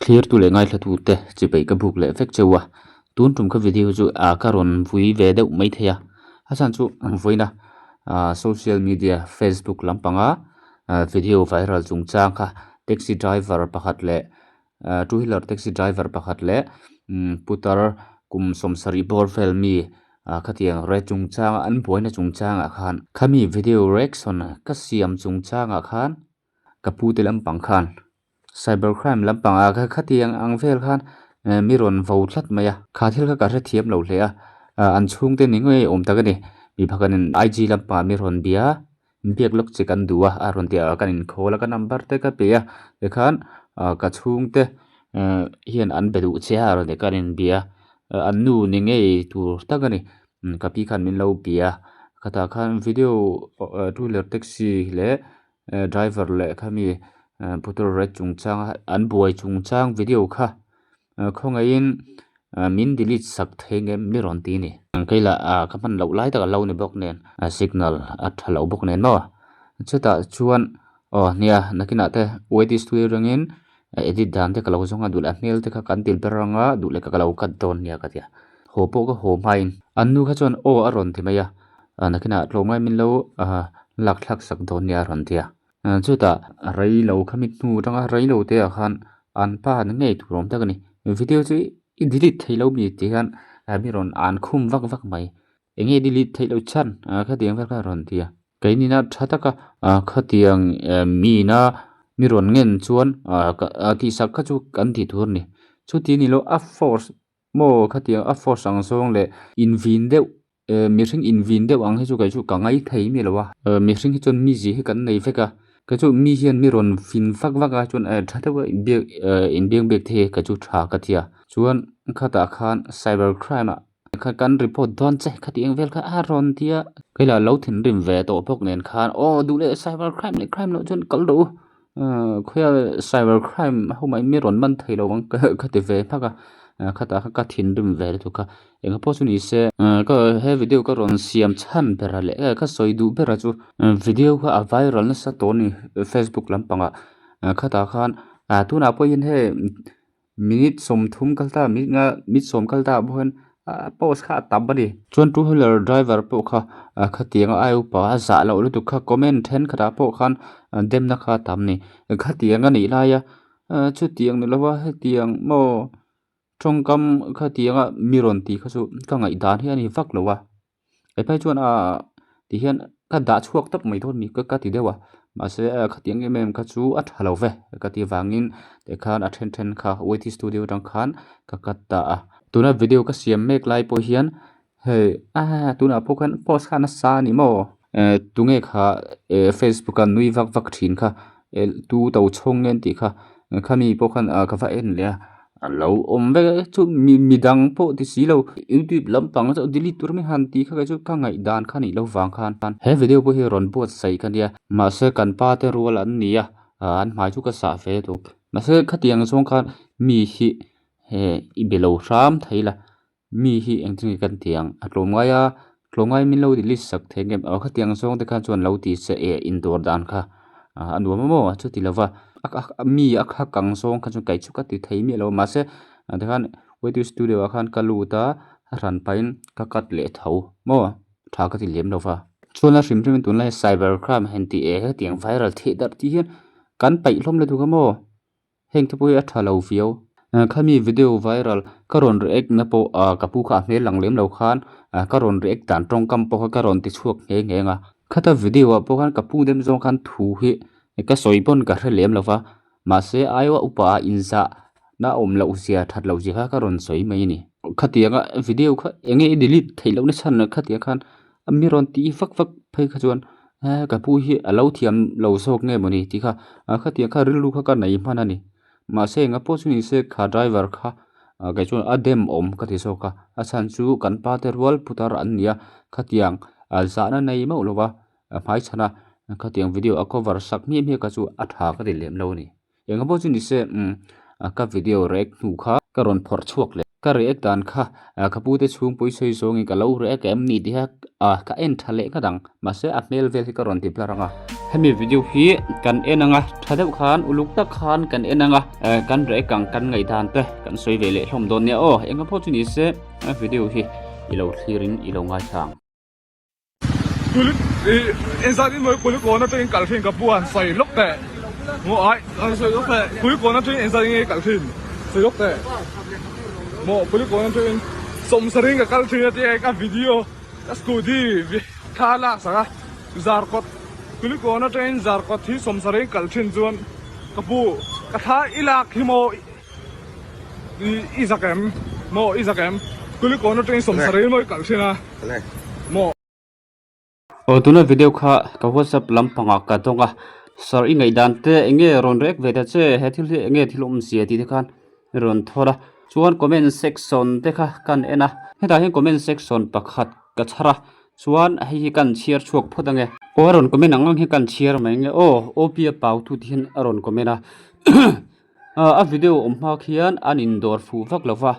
Thlirtu leh ngaithlatute chibai ka buk leh vek cheu a, tun tum ka video chu ah ka rawn vui ve deuh mai thei a, a chhan chu vawiina ah social media facebook lampanga ah video viral chungchang kha taxi driver pakhat leh ah two wheeler taxi driver pakhat leh umm putar kum sawmsarih bawr vel mi ah khatiang rate chungchanga an buaina chungchangah khan khami video reaction ka siam chungchangah khan ka pute lampang khan. Cyber crime lampang ah kha khatiang ang vel khan mi rawn vo tlat mai a, kha thil kha ka hrethiam lo hle a, an chhungte ni ngei awm tak a ni, mi pakhatin IG lampang ah mi rawn bia a, biak lawk che kan duh a, a rawn ti a, kan inkhawl a, ka number te ka pe a, tikhan ka chhungte hian an be duh che a a rawn ti a, kan inbia a, an nu ni ngei tur tak a ni, ka pi khan min lo bia a, khatah khan video two wheeler taxi leh driver leh khami putar rate chungchanga an buai chungchang video kha khawngaihin min delete sak thei nge mi rawn ti a ni. Keila ka hman loh lai tak a lo ni bawk nen signal a tha lo bawk nen maw chutah chuan aw nia nakinah te YT studio atangin edit dan te ka lo zawng a duh leh a hmel te kha kan til ber anga duh leh ka lo cut dawn nia ka ti a haw pawh ka haw hmain an nu kha chuan aw a rawn ti mai a. Nakinah tlawmngai min lo lak thlak sak dawn nia a rawn ti a. Chutah rei lo kha mi hnu atanga rei lo te ah khan an pa na ngei tur awm tak a ni. Video chu i delete thei lo mi tih hian mi rawn an khum vak vak mai. Enge delete theih loh chhan khatiang vel kha a rawn ti a. Keinin a tha taka khatiang mina mi rawn ngen chuan tihsak kha chu kan tih tur a ni. Chuti ni lo a force maw khatiang a force ang zawng leh invin deuh Mihring invin deuh ang hi chu kei chu ka ngai thei mi lo a, mihring hi chuan mizi hi kan nei vek a, kei chu mi hian mi rawn fin vak vak a chuan tha deuh a inbiak inbiak biak te hi kei chu tha ka ti a, chuan khatah khan cyber crime ah kha kan report dawn che khati ang vel kha a rawn ti a, kei lah lo thinrim ve tawh bawk nen khan aw duh leh cyber crime leh crime loh chuan kal rawh u Khawiah cyber crime ho mai mi rawn man thei lo ang ka ti ve hmak a khatah khan ka thinrim ve lutuk a eng pawh chu ni se ka he video ka rawn siam chhan ber leh ka sawi duh ber chu video kha a viral nasa tawh a ni facebook lampangah khatah khan tunah pawh hian hei Minute sawmthum kal ta minute nga minute sawm kal ta ah pawh hian a post kha a tam a ni. Chuan two wheeler driver pawh kha khatiang a ai upa a zah loh lutuk kha comment thenkhatah pawh khan demna kha a tam a ni. Khatiang a nih lai a chutiang ni lova hetiang maw tawngkam khatiang a mi rawn tih kha chu ka ngaihdan hi a ni vak lo a. Hephei chuan ahh ti hian ka dah chhuak tawp mai dawn mi ka ka ti deuh a mahse khatiang em em kha chu a tha lo ve ka tih avangin tikhan a then then kha YT studio atang khan ka cut ta a tuna video ka siam mek lai pawh hian hei ah tunah pawh khan post kha nasa a ni maw eh tunge kha eh facebook a nui vak vak thin kha eh tu to chhawng nge an tih kha khami pawh khan ah ka va en leh a. A lo awm vek a chu mi midang pawh ti si lo youtube lampang chu delete tur mai han tih kha kei chu ka ngaihdan kha nih loh vang khan he video pawh hi rawn buatsaih ka nia mahse kan pa te rual an ni a ah an hmai chu ka sah ve tuk mahse khatiang zawng khan mi hi he i be lo hram thei la mi hi engtin nge kan tih ang a tlawmngai a tlawmngai min lo delete sak thei ang em aw khatiang zawng te khan chuan lo ti se eh indawr dan kha ah a nuam a maw chuti lova mi a kha kang zawng kha chu kei chu ka ti thei miah lo mahse ah tikhan YT studio ah khan ka lut a a hran pahin ka cut leh tho maw tha ka ti lem lova chuan a hrim hrim in tunlai cyber crime han tih eh hetiang viral theih darh tih hian kan paih hlawm lutuk a maw. Heng te pawh hi a tha lo viau. Khami video viral ka rawn react na pawh ah ka pu kha a hmel lang lem lo khan ka rawn react dan tawngkam pawh kha ka rawn ti chhuak nghe nghe ang a. Khata video ah pawh khan ka pu dem zawng khan thu hi ka sawi pawn ka hre lem lo va, mahse aiaw upa ah inzah na awm loh zia that loh zia kha ka rawn sawi mai a ni. Khatianga video kha eng nge i delete theih loh na chhan khatiang khan mi rawn tih vak vak phei kha chuan he ka pu hi a lo thiam lo zawk nge mawni tih kha khatiang kha rilru kha ka nei hman a ni mahse enga pawh chu ni se kha driver kha kei chuan a dem awm ka ti zawk a a chhan chu kan pa te rual putar an ni a khatiang zahna nei meuh lo va hmaichhan a khatiang video a cover sak hmiah hmiah kha chu a tha ka ti lem lo a ni enga pawh chu ni se ka video react hnu kha ka rawn phawrh chhuak leh. Ka react dan kha ka pu te chhungpui sawi zawngin ka lo react em ni tih kha ka en tha leh nghat ang. Mahse a hmel vel hi ka rawn ti blar ang a. Hemi video hi kan en ang a, tha deuh khan uluk tak khan kan en ang a, kan react ang kan ngaihdan te kan sawi ve leh hlawm dawn nia aw. Engah pawh chu ni se video hi i lo thlirin i lo ngaithla ang. Kulik i engzat in mawi kulik kawn atangin kal thin ka pu han sawi lawk teh maw ai han sawi lawk teh kulik kawn atangin engzat in nge kal thin sawi lawk teh maw kulik kawn atangin sawmsarin ka kal thin a tia ka video ka scooty thla lak sak a zarkawt kulik kawn atangin zarkawt hi sawmsarin kal thin chuan ka pu ka thla i lak hi maw i zak em maw i zak em kulik kawn atangin sawmsarin mawi kal thin a. Maw. Aw tuna video kha ka whatsapp lampangah ka dawng a sir i ngaihdan te enge rawn react ve ta che he thil hi enge thil awmzia tih te khan rawn thawn a chuan comment section te kha kan en a hetah hian comment section pakhat ka chhar a chuan hei hi kan chhiar chhuak phawt ange aw a rawn comment ang ang hi kan chhiar mai ange aw op a pau tu te hian a rawn comment a. A video awm hma khian an indawr fuh vak lo va,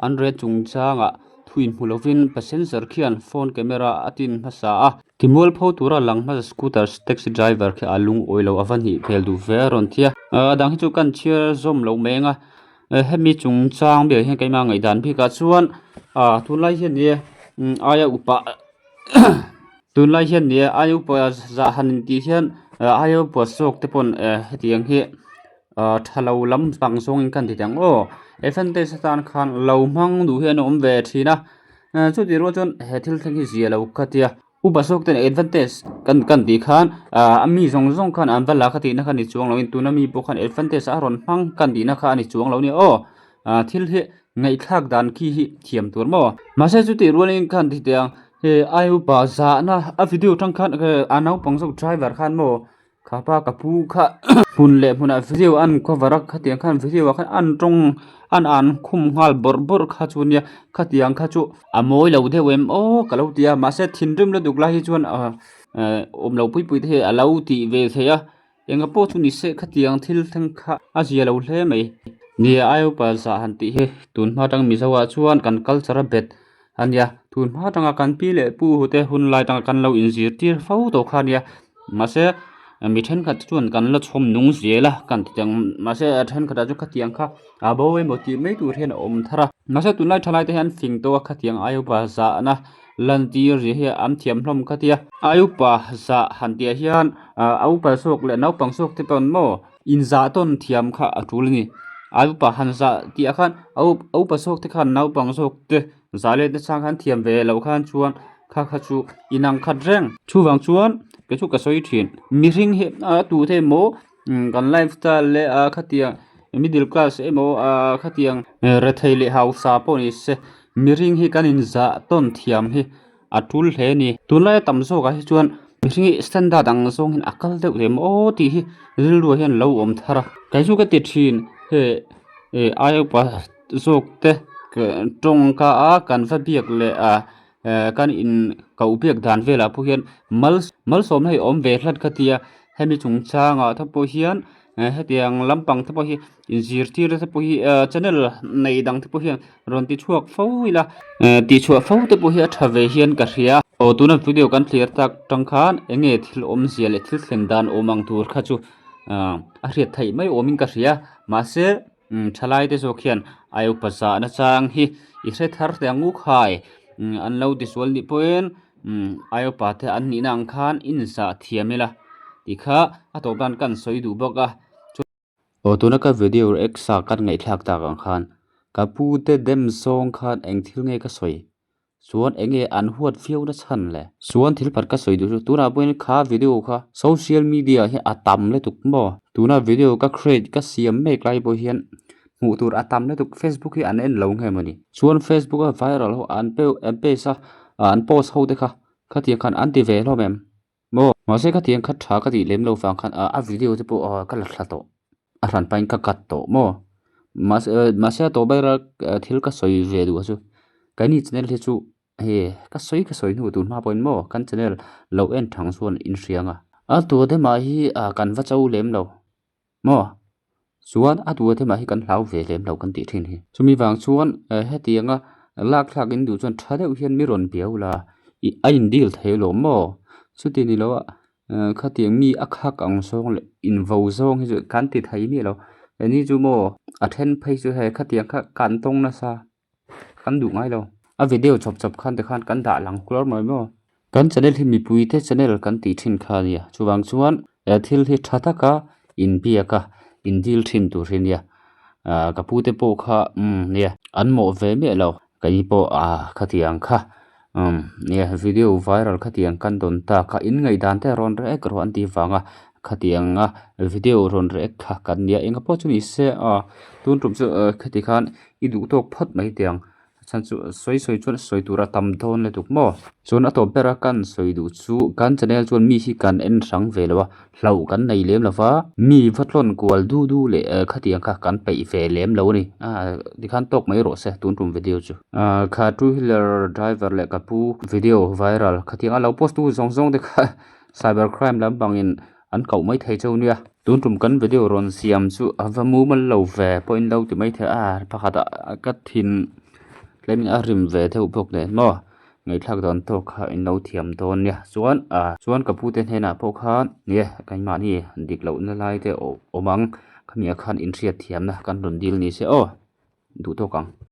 an rel chungchangah thu inhmu lovin passenger khian phone camera a tin hmasa a. Timualpho tura lang hmasa scooter taxi driver khi a lungawi lo a va hnih hmel duh ve a rawn ti a. A dang hi chu kan chhiar zawm lo mai ang a, hemi chungchang biak hian keimah ngaihdan bikah chuan tunlai hian nia aia upa tunlai hian nia aia upa zah han intih hian aia upa zawk te pawn hetiang hi. Ah tha lo lam pang zawngin kan ti teh ang aw advantage atan khan lo hmang duh hian a awm ve thin a chutih rual chuan he thil thleng hi zia lo ka tia upa zawk ten advantage kan kan tih khan ah a mi zawng zawng khan an va la ka tihna kha ni chuang loin tuna mi pawh khan advantage a rawn hmang kan tihna kha a ni chuang lo nia aw ah thil hi ngaihthlak dan khi hi thiam tur maw mahse chutih rualin khan ti teh ang he ai upa zahna a video atang khan a naupang zawk driver khan maw. Kha pa ka pu kha hmun leh hmunah video an cover a khatiang khan video ah khan an tawng an an khum nghal bawrh bawrh kha chu nia khatiang kha chu a mawi lo deuh em aw ka lo ti a mahse thinrim lutuk lai hi chuan ah eh awm lo pui pui te hi a lo tih ve theih a enga pawh chu ni se khatiang thil thleng kha a zia lo hle mai nia ai upa zah han tih hi tun hma atang mizo ah chuan kan culture a bet a nia tun hma atanga kan pi leh pu te hun lai atanga kan lo inzirtir fo tawh kha a nia mahse mi thenkhat chuan kan la chhawm nung zel a kan ti ang mahse a thenkhatah chuan khatiang kha a bo emaw tih mai tur hian a awm thar a mahse tunlai thalai te hian fing tawh a khatiang ai upa zahna lantir zia hi an thiam hlawm kha tia ai upa zah han tih ah hian a upa zawk leh naupang zawk te pawn maw inzah tawn thiam kha a tul a ni ai upa han zah tih ah khan a upa zawk te khan naupang zawk te zah let nasa khan thiam ve loh khan chuan kha kha chu inang khat reng. Chuvang chuan kei chu ka sawi thin mihring hi a tu te emaw kan life style leh a khatiang middle class emaw a khatiang rethei leh hausa pawh ni se mihring hi kan inzah tawn thiam hi a tul hle a ni. Tunlaia tam zawkah hi chuan mihring hi standard ang zawng hian a kal deuh lem aw tih hi rilruah hian lo awm thar a. Kei chu ka ti thin he aia upa zawk te tawngka a kan va biak leh a kan in koh biak dan velah pawh hian mal malsawmna hi a awm ve hlat ka tia hemi chungchangah te pawh hian hetiang lampang te pawh hi inzirtir te pawh hi channel nei dang te pawh hian rawn ti chhuak fo ila tih chhuah fo te pawh hi a tha ve hian ka hria aw tuna video kan thlir tak tang khan eng nge thil awmzia leh thil thlen dan awm ang tur kha chu a hriat theih mai awmin ka hria mahse thalai te zawk hian ai upa zahna chang hi i hre thar teh ang u khai an lo tisual nih pawhin ai upa te an nihna ang khan inzah thiam ila tih kha a tawp nan kan sawi duh bawk a. Aw tuna ka video react sa kan ngaihthlak tak ang khan ka pu te dem zawng khan eng thil nge ka sawi chuan eng nge an huat viau na chhan le chuan thil pakhat ka sawi duh chu tunah pawhin kha video kha social media hi a tam lutuk maw tuna video ka create ka siam mek lai pawh hian hmuh tur a tam lutuk facebook hi an en lo nge mawni chuan facebook a viral ho an an paste a an post ho te kha khatiang khan an ti ve hlawm em. Maw? Mahse khatiang kha tha ka tih lem lo vang khan a video te pawh ka la thla tawh a hran pahin ka cut tawh maw? Mahse mahse a tawh ber a thil ka sawi ve duh a chu keini channel hi chu hei ka sawi ka sawi hnu tur hma pawhin maw kan channel lo en thang chuan inhria ang a. A tu te mah hi kan va cho lem lo maw? Chuan a duh te mah hi kan hlau ve lem lo kan tih thin hi. Chumi vang chuan hetianga lak thlak in duh chuan tha deuh hian mi rawn biau la ih a in deal thei alawm maw? Chuti ni lo a khatiang mi a khak ang zawng leh in vo zawng hi chu kan ti thei miah lo. Ni chu maw a then phei chu hei khatiang kha kan tawng nasa. Kan duh ngai lo. A video chawp chawp khan tikhan kan dah lang kuar mai maw. Kan channel hi mipui te channel kan tih thin kha a nia. Chuvang chuan he thil hi tha taka inbiak a, indil thin tur hi a nia. Ahh ka pu te pawh kha umm nia an mawh ve miah lo. Kei pawh ahh khatiang kha umm nia video viral khatiang kan dawn ta kha in ngaihdan te rawn react rawh an tih vanga khatianga video rawn react kha kan nia. Enga pawh chu ni se ahh tun tum chu khati khan I duh tawk phawt mai teh ang. Chhan chu sawi sawi chuan sawi tur a tam dawn lutuk maw? Chuan a tawp ber a kan sawi duh chu kan channel chuan mi hi kan en hrang ve lo a, hlauh kan nei lem lo va, mi va tlawn kual du du leh khatiang kha kan peih ve lem lo a ni. Aaa tikhan tawk mai rawh se tun tum video chu. Aaa kha two wheeler driver leh ka pu video viral khatiang a lo post tu zawng zawng te kha cyber crime lampangin An koh mai thei cheu nia. Tun tum kan video rawn siam chu a va mumal lo ve pawh in lo ti mai thei a, pakhat ah ka thin tlem in a rim ve deuh bawk nen maw ngaihthlak dan tawk kha in lo thiam dawn nia chuan ah chuan ka pute hnenah pawh khan nia keimahni dik lohna lai te awm ang khami ah khan inhriat thiamna kan rawn dil ni se aw duh tawk ang.